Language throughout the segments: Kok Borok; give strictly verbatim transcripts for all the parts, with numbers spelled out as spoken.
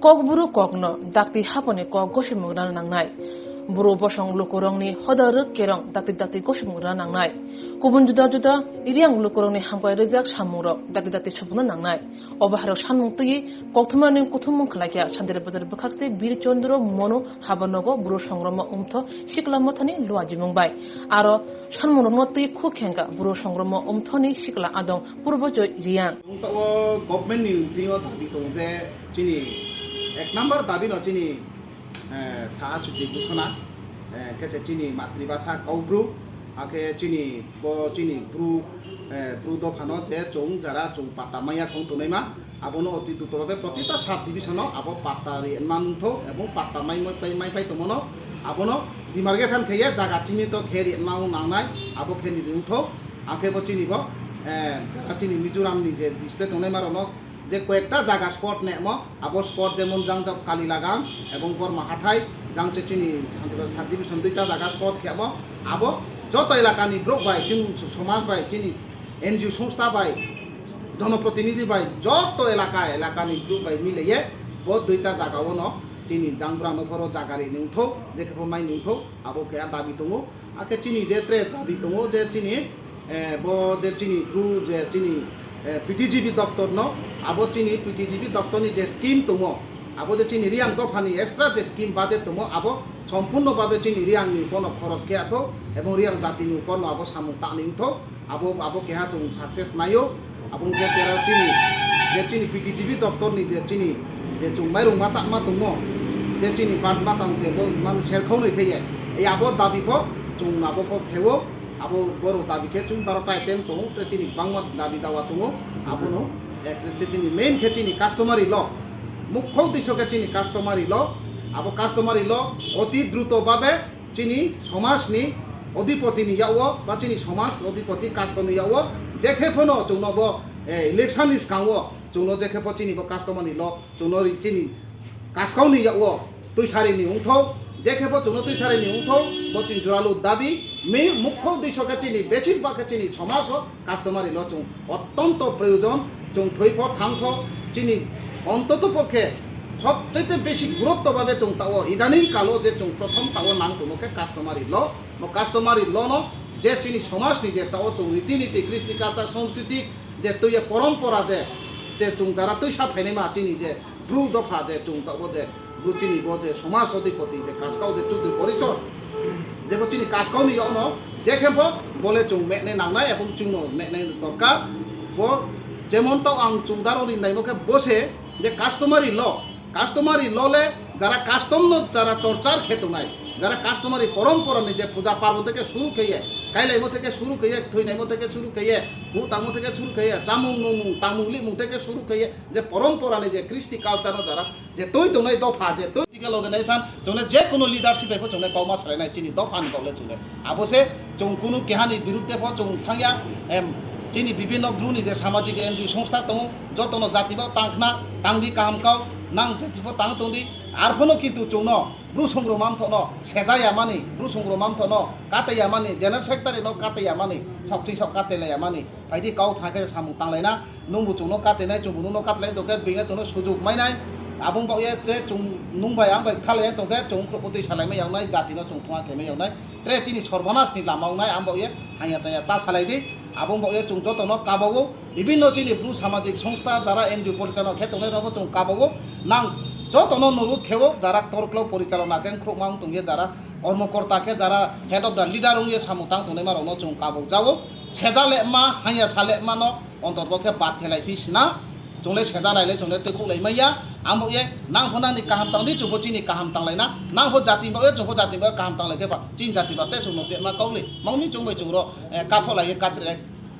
Kokburu kokno dakti haboni kok gosimung rwna nangnai. Buru bosong lukurokni hoda rwk kerong dakti dakti gosimung rwna nangnai. Kubun juda juda Reang lukurokni hamkrai rwjak samungrok dakti dakti supungna nangnai. Obo hairok sanmung twiwi kokthumarni kuthumung khlaikha Santira Bazar bwkhakte Bir Chandra Monu habanogo buru songromo umtho sikla mothani luajimung bai. Aro sanmungrokno twi khuk khengkha buru songromo umthoni sikla adong Purbojoy Reang. Tabuk government ni thwio dabi tongo je chini ek number dabi no chini, eh, saha chuti gusona, eh, khe se chini matribhasha Kokbru, hakhe chini bo chini Bru, eh, Bru dophano je chwng jara chwng patta maya khong tongnai ma, abono oti duto babe protita sub division o abo patta ri manthok ebong patta mai mai pai mai pai tongmano abono demarcation kheye jaga chini to khe ri mang nangnai abo khe ni wngthok, hakhe bo chini bo, eh, jara chini Mizoram ni je display tongnai ma rokno je koyekta jaga spot nemo, abo spot jemon jang jang Kalilagang ebong Borma Hathai, jang se chini subdivision duita jaga spot khemo, abo joto elakani borok bai, chini somaj bai, chini N G O songstha bai, jonoprotinidhi bai, joto elaka elakani borok bai mileye bo duita jaga ono chini jang borok no phoro jaga ri nungthok, je khe bo mai nungthok, abo keha dabi tongo. Hakhe chini je tre dabi tongo je chini, eh, bo je chini Bru je chini, eh, P T G B doptor no, abo chini P T G B doptor ni je scheme tongo, abo je chini Reang dopha ni extra je scheme budget tongo, abo sompurno babe chini Reang ni bono khoros khe athok ebong Reang jati ni upor no abo samung tangni wngthok, abo, abo keha chwng success naio. Abo wngkhe jera chini, je chini P T G B doptor ni je chini, je chwng mairung machakma tongmo, je chini bat matang je bo mano serkhau nwi khaiye, e abo dabi pho chwng abo pho kheo, abo borok dabi khe chwng baro tai teng tongo, tei chini bangma dabi dawa tongo, abono ek je chini main khe chini customary law, mukho diso khe chini customary law, abo customary law oti druto babe chini somajni odhipotini yago ba chini somaj odhipoti customni yago, jekhe phano chwngno bo, eh, election ni swkango chwngno jekhe pho chini bo customary law chwngno ri chini kaskauni yago twisari ni wngthok, jekhe pho chwngno twisari ni wngthok, bo chini joralu dabi, mi mukho diso khe chini besir bak khe chini somaj o customary law chwng ottonto proyojon, chwng thwi pho thang pho chini ontoto pokhe sobchaite besi gurutto babe chwng tao idaning kalo je chwng prothom tao nang tongmo khe customary law. Bo customary law no je chini somaj ni je tao chwng riti niti, kristi culture, sanskriti je twi ye porompora je, je chwng jara twisa phainai ma chini je Bru dopha je chwng tao je Bru chini bo je somaj odhipoti je kaskau je Chaudhary Porishod, je bo chini kaskau ni yago no je khe pho bole chwng meknai nangnai ebong chwngno meknai dorkar. Bo jemon tao ang chwng daro ni naimo khe bo se je customary law, customary law le jara custom no jara chorchar khe tongnai, jara customary porompora ni je puja parbon theke suru kheye, kailaimo theke suru kheye, thwinaimo theke suru kheye, bu tangmo theke suru kheye, chamung nungmung tangmung limung theke suru kheye, je porompora ni je kristi culture no jara je twi tongnai dopha, je twi political organization, chwngno je kono leadership bai pho chwngno kauma salainai chini dopha ni bagle chwngno. Abo se chwng kunu keha ni birudde pho chwng thangya, em, chini bibhinno Bru ni je samajik N G O songstha tongo, jotono jati bo tangkhna, tangdi kaham kau, nang jati bo tang tongdi, arphono kintu chwngno Bru songroma mthokno sejaya mani, Bru songroma mthokno kataiya mani, general secretary no kataiya mani, saksing sok katailaiya mani, phaidi kau thangkhe samung tanglaina, Nwngbo chwngno katainai, chwngbo nwngno katailai tongkhe, bini chwngno sujuk mainai. Aboni bagwi tei chwng nwng bai ang bai khalai tongkhe, chwng khorokbo twi salaimai yawnai, jatino chwng thungma khaimai yawnai. Tre chini sorbanasni lama wngnai, aboni bagwi hanya chaya ta salai di. Aboni bagwi chwng jotono kabago, bibinno chini Bru samajik songstha, jara N G O porichalona khe tongnai rokbo chwng kabago. Nang jotono nurut kheo, jara torklo porichalona khe khorokma wng tongya, jara kormokorta khe, jara head of the leader wngya samung tang tongnaima rokno chwng kabok jago. Seja lema, hanya sa lema no, Ontor bo khe bat khe lai phi sina, chwng le seja lai le chwng le twi khuk lai maya. Ang bo ye nang pho nang ni kaham tang di, chwng pho chini kaham tang lai na. Nang pho jati bo ye, chwng pho jati bo ye kaham tang lai khe ba, chini jati ba te chwng no je ma kau le. Mangni chwng bai chwng ro, eh, ka pho lai ye ka chre lai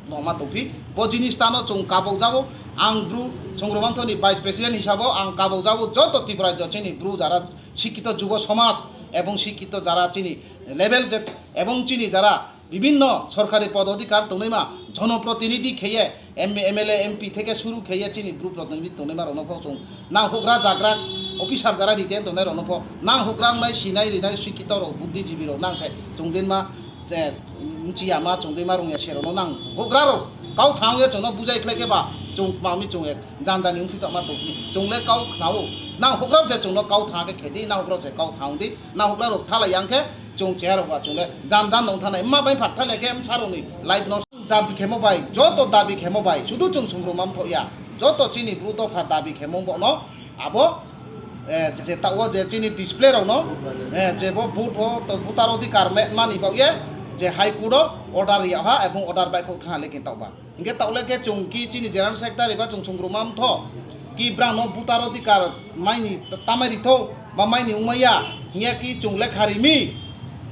no ma tong phi. Bo jinis ta no chwng kabok jago. Ang Bru Songroma Mtho ni vice president hisabo ang kabok jago joto Tripura rajyo chini Bru jara sikito jubo somaj ebong sikito jara chini level je ebong chini jara Bibinno sorkari pod odhikar tongnaima jonoprotinidhi kheye, M-, M L A, M P theke suru kheye chini Bru protinidhi tongnaima rokno pho chwng nang hugra jagra officer jara rite tongnai rokno pho nang hugra wngnai sinai rinai sikkito rok buddhijibi rok nang se chwng dinma, eh, mchiya ma chwng dinma rwngya se rokno nang hugra rok kau thang ye chwngno bujai khlai khe ba chwng mami chwng ek jani jani wngphi tongma tongphi chwng le kau khnao. Nang hukrok se chwngno kau thang khe khedi, nang hukrok se kau thang di, nang hukrok rok thalai yang khe chwng cheha rok ba chwng le jan jan nong thanai. Wngma bai phat thalai khe bwsa rokni life no dabi khemo bai, joto dabi khemo bai, sudu chwng sungrum am thok ya. Joto chini bru dopha dabi khemo bo no abo, eh, je ta o je chini display rok no, eh, je bo vote o to voter odhikar me mani bok ye, je High Court o order ya ha ebong order bai khok thang le kin tok ba. Hingke taule khe chwng ki chini General Secretary ba chwng sungrum am tho ki brang no voter odhikar maini tamai ri tho ba maini wngma ya hingya ki chwng le khari mi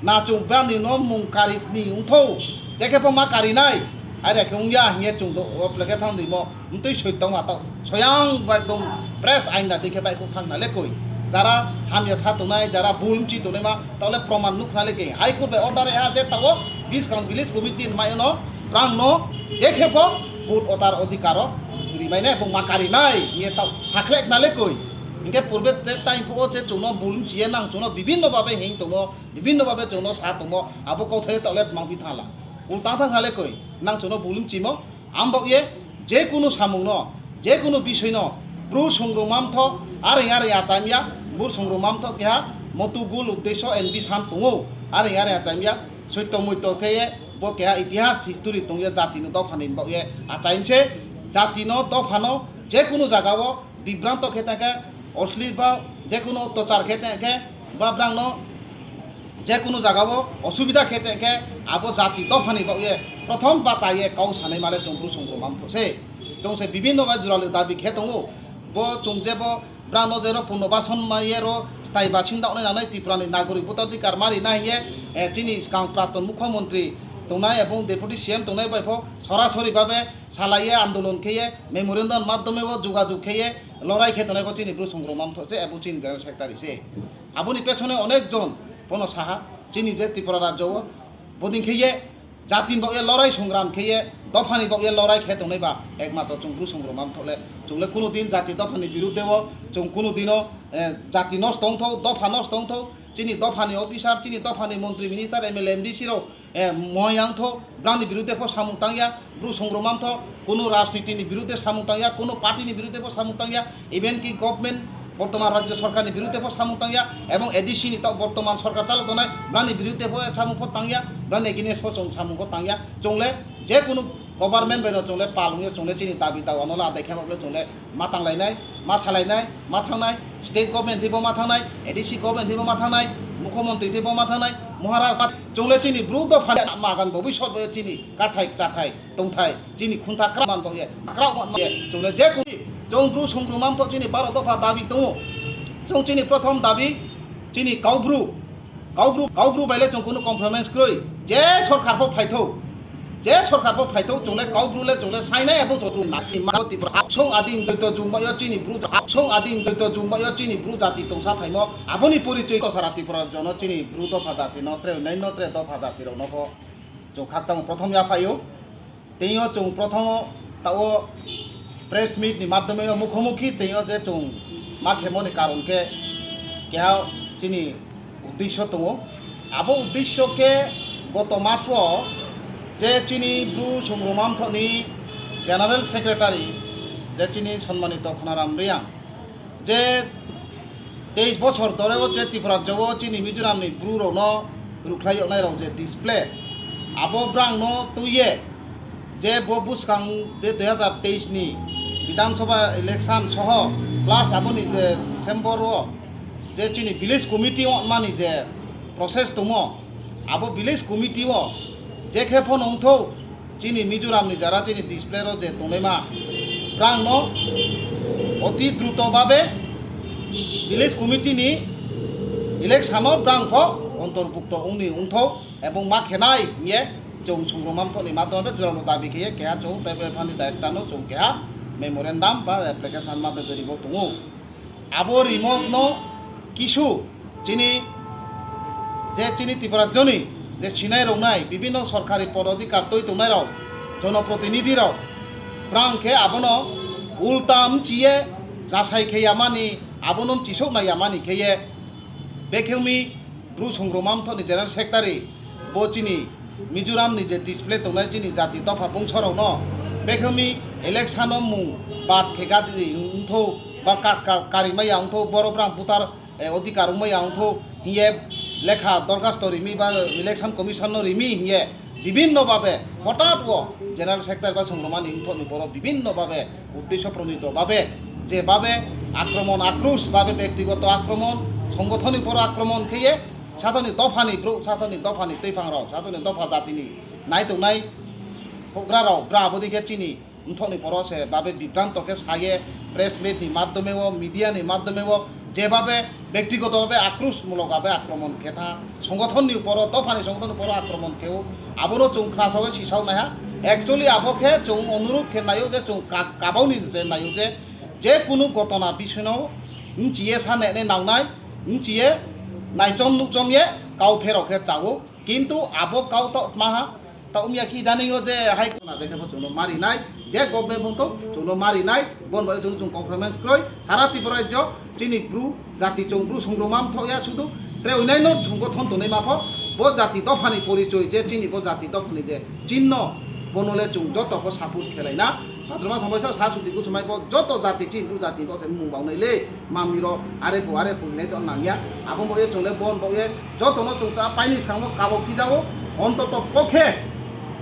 na chwng bani no mung kari ni wng tho je khe bo ma kari nai ai re khe wng ya hingya chwng do o ple khe thang di mo mtwi soi tong ma tau soyang ba ekdom press ain da dikhe bai khuk thang na le koi jara hamya sa tongnai jara bul mchi tongnai ma taule proman nuk na le ke High Court bai order ya je tao Biskang Village Committee ni mai no Brang no je khe bo vote otar odhikar o rimai nai ebong ma kari nai hingye tao sakhlek na le koi. Hingke purbe te tai phuo je chwngno bulum chiye nang chwngno bibinno babe hing tongo, bibinno babe chwngno sa tongo, abo kothai tao le tmang phi thangla. Ulta thang le koi, nang chwngno bulum chimo, ambok ye je kunu samung no, je kunu bisoi no, bru sungrum am tho, areng areng acham ya, bru sungrum am tho keha, motu gul uddesho and bisan tongo, areng areng acham ya, Soito muito khe ye bo keha itihas history tong ye jati no dopha ni bok ye achaim se jati no dopha no je kunu jaga o bibranto khe ta khe osli ba je kunu otachar khe ta khe ba brang no je kunu jaga o osubida khe ta khe abo jati dopha ni bok ye prothom bacha ye kau sanai male chwng bru sungrum am tho se chwng se bibinno ba jora le dabi khe tongo bo chwng je bo Brano jero punno bason ma yero stai basinda onai nanai Tripura ni nagorik voter adhikar mari na hiye, eh, chini skang praton mukhyamantri tongnai ebong deputy C M tongnai bai pho sorasori babe salaiye andolon kheye memorandum maddhome bo jogajog kheye lorai khe tongnai bo chini bru songrom amtho se ebong chini general secretary se. Aboni pesone onek jon bono saha chini je Tripura rajyo o bodin kheye Jatini bagwi lorai songram khe ye, dophani bagwi lorai khe tongnai ba, ekmatro chwng bru songram manthogle, chwngle kunu din jati dophani birudde o, chwng kunu dino, eh, jati nosto wngthok, dopha nosto wngthok, chini dophani officer, chini dophani montri minister, M L A, M D C rok, eh, moya wngthok, brani birudde pho samung tangya, bru songram mantho, kunu rajniti ni birudde samung tangya, kunu party ni birudde pho samung tangya, even ki government Bortoman rajyo sorkarni birudde pho samung tangya, ebong A D C ni tok bortoman sorkar chalo tongnai, brani birudde pho samung pho tangya, brani against pho chwng samung pho tangya. Chwngle je kunu government bai no chwngle pal wngya, chwngle chini dabi dawa no la dai khe ma chwngle ma tanglainai, ma salainai, ma thangnai, state government thwibo ma thangnai, A D C government thwibo ma thangnai, mukhyamantri thwibo ma thangnai, Maharaj chwngle chini bru dopha magan bobisot bo chini kathai chathai. Tongthai, chini khunta krak man bagwi, krak man bagwi, chwngno je kunu, chwng bru songrum mantho chini baro dopha dabi tongo. Chwng chini prothom dabi, chini kaubru, kaubru, kaubru baile chwng kunu compromise kwrwi, je sorkar pho phaithok, je sorkar pho phaithok, chwngle kaubru le chwngle sainai abo chwng na, ma Tripura, song adim doito jumbayo chini bru, song adim doito jumbayo chini bru jati tongsa phaimo, aboni porichoi to sara Tripura jono chini bru dopha jati no tre, nai no tre dopha jati rok no pho. Chwng khakchangma prothom ya phaio. Teio chwng prothomo tao press meet ni madhyome o mukhamukhi teio je chwng ma khemoni karon khe keha chini uddesho tongo. Abo uddesho khe goto maso je chini bru songrum mantho ni general secretary je chini sonmanito Khonaram Reang je teis bochor dhore o je Tripura rajyo o chini Mizoram ni bru rok no rukhlai yoknai rok je display abo brang no twi ye je bo bwskang je dui hazar teis ni Bidhan Sabha election soho plus aboni je December o je chini village committee o mani je process tongo abo village committee o je khe phano wngthok Chini Mizoram ni jara chini display ro je tonglaima brang no oti druto babe village committee ni election o brang pho ontorbukto wngni wngthok ebong ma khenai hingye chwng songrom manthoh ni madhyome joralo dabi kheye keha chwng tei phani director no chwng keha memorandum ba application ma de ribo tongo. Abo rimokno kisu chini je chini Tripura joni je sinai roknai bibinno sorkari pod odhikar twi tongnai rok, jonoprotinidhi rok, brang khe abono ulta mchiye jasai khe yamani, abono mchisok na yamani kheye bekhewmi Bru Songroma Mthohni General Secretary bo chini Mizoram ni je display tongnai chini jati dopha bungso rokno bekhewmi election o mung bad khe gadi wngthok ba ka-, ka-, karimaya wngthu, borok brang butar, eh, odhikar wngmaya wngthu, hiye lekha dorkhasto rimi ba election commission no rimi hiye bibhinno bhabe hothat o general secretary ba songromani wngthokni borok bibhinno bhabe uddesho pronito bhabe je bhabe akromon akrush bhabe bektigoto akromon, songothoni poro akromon kheye sasoni dophani bru-, sasoni dophani twiphangrok, sasoni dopha jatini naitongnai hougrarok bra abodikhe chini wngthokni poro se babe bibranto khe saye, press meet ni madhyome o, media ni madhyome o, je babe bektigoto babe akrush mulok babe akromon khe tha, songothon ni uporo, dophani songothon ni uporo akromon khe o, abono chwng khnasawi sisao naiha. Actually abo khe chwng onurudh khe naio je chwng ka-, kabau ni je naio je, je kunu gotona bisino mchiye sa nene nangnai, mchiye naichom nukchom ye kau pherok khe chao, kintu abo kau to maha, ta wngya ki dani o je hai khna de khe bo chwngno mari nai, je government phone to chwngno mari nai, bon bai chwng chwng compromise kroi, sara Tripura rajyo chini bru jati chwng bru songroma mthok ya sudu, tre winai no chwng go thon tonai ma pho, bo jati dophani porichoi je chini bo jati dophani je chinno bono le chwng joto ko support khelai na, Bhadrama sambai sa sa suti kusumai bo joto jati chini bru jati bo se mung bang nai le, Mamni rok are pu are pu hinai to nangya. Abo bo ye chwng le bon bo ye joto no chwng ta paini sangmo kabo phijao. Ontoto pokhe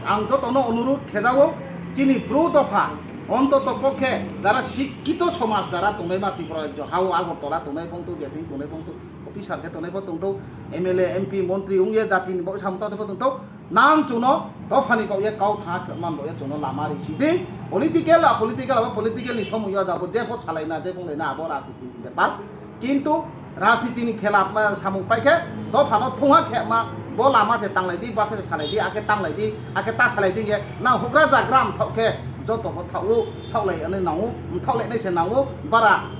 ang joto no onurudh khejao chini bru dopha. Ontoto pokhe jara sikkito somaj jara tongnai ma Tripura rajyo hao Agartala tongnai pongto, Bething tongnai pongto, officer khe tongnai bo tongto, M L A, M P, montri wngye jati ni bo samta bo tongto. Nang chwngno dophani kok ye kau tha khe man bo ye chwngno lama ri si di. Political a political abo political ni somung yo jabo je pho salai na je bung lai na abo rajniti ni bepar. Kintu rajniti ni khela ma samung pai khe dophano thungha khe ma bo lama se tanglai di ba khe salai di akhe tanglai di akhe ta salai di ye nang hugra jagra mthok khe joto pho thok u thok lai ani nang u mthok lai nai se nang u bara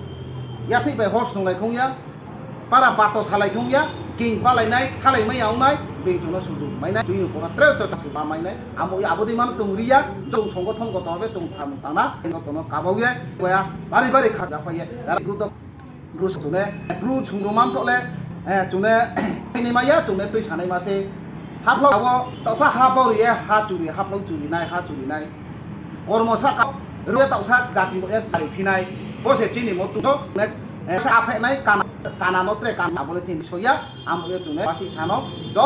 yathik bai hor snung lai khung ya. Para bato salai khung ya, king balai nai, thalai mai ya wngnai, beng chwngno sudu mai nai, chwngno pora treo to chasu ba mai nai, amo ya abo di mano chwng ri ya, chwng songothon goto be chwng tham tang na, goto no kabau ye, boya bari bari kha ja pai ye, dara bru to bru chwngno, bru chwngno man to le, eh, chwngno ni ma ya, chwngno twi sanai ma se, haplo abo, toksa ha bori ye, ha churi, haplo churi nai, ha churi nai. Kormo saka rwya toksa jati bo ek tari phinai, bo se chini mo tuso nek, eh, sa aphe nai kana, kana no tre kana bole tin soya, am ye tune basi sano, jo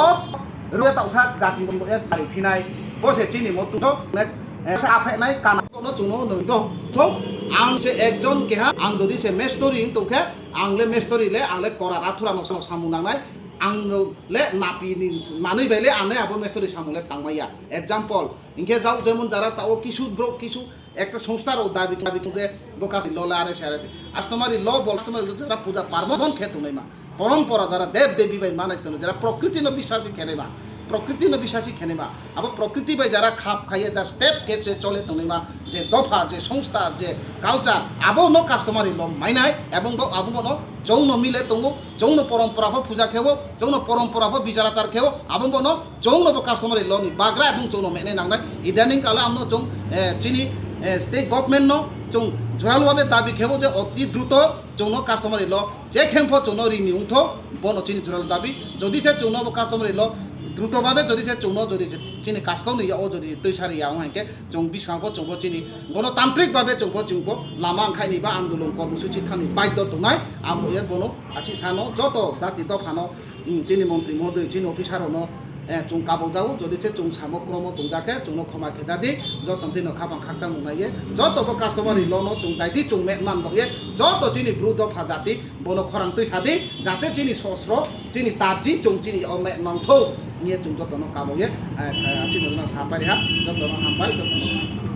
rwya toksa jati bo ek tari phinai, bo se chini mo tuso nek, eh, sa aphe nai kana no chuno nung do. So, ang se ekjon keha, ang jodi se mestori wng tongkhe, ang le mestori le, ang le korat athura no samung nangnai, ang no le napi ni manwi bai le, ang le abo mestori samung le tangmaya. Example, Hinkhe jao jemon jara tao kisu borok kisu ekta songstha rok dabi dabi tong je bo kaisa lole are se are se. Astomari lo bol astomari lo jara puja parbon khe tongnai ma. Porompora jara dev devi bai manai tongnai jara prokriti no bisasi khenai ma. Prokriti no bisasi khenai ma. Abo prokriti bai jara khap khaiye jara step khe che chole tongnai ma. Je dopha je songstha je culture abo no customary lo mainai ebong bo abo no chwng no mile tongo. Chwngno porompora pho puja khebo, chwngno porompora pho bichar achar khebo, abo bono chwngno bo customary law ni bagra ebong chwngno mene nangnai. Idaning kala amno chwng, eh, chini, eh, state government no chwng juralu babe dabi khebo je oti druto chwngno customary law je khempho chwngno rini wngtho, bono chini juralu dabi. Jodi se chwngno bo customary law druto babe jodi se chwngno jodi se chini kaskau ni ya o jodi twi sari ya wng hai khe, Chwng bwskango chwngbo chini gonotantrik babe chwngbo chwngbo lama wngkhaini ba andolon kormosuchi thani baidhyo tongnai. Ang bo bono asi sano joto jati dophano, mm, chini montri mohodoi, chini officer rokno, eh, chwng kabuk jago. Jodi se chwng samo kromo tongjakhe chwngno khoma khejadi, joto twi no khapang khakchangmung naiye, joto bo customary law no chwng daidi chwng met man bagye, joto chini bru dopha jati Bono khorang twi sadi, jate chini sosro, chini tabji, chwng chini o me-, mangthok, hiye chwng jotono kaboye, eh, eh, chini rwna sa pari ha, jotono hambai, jotono.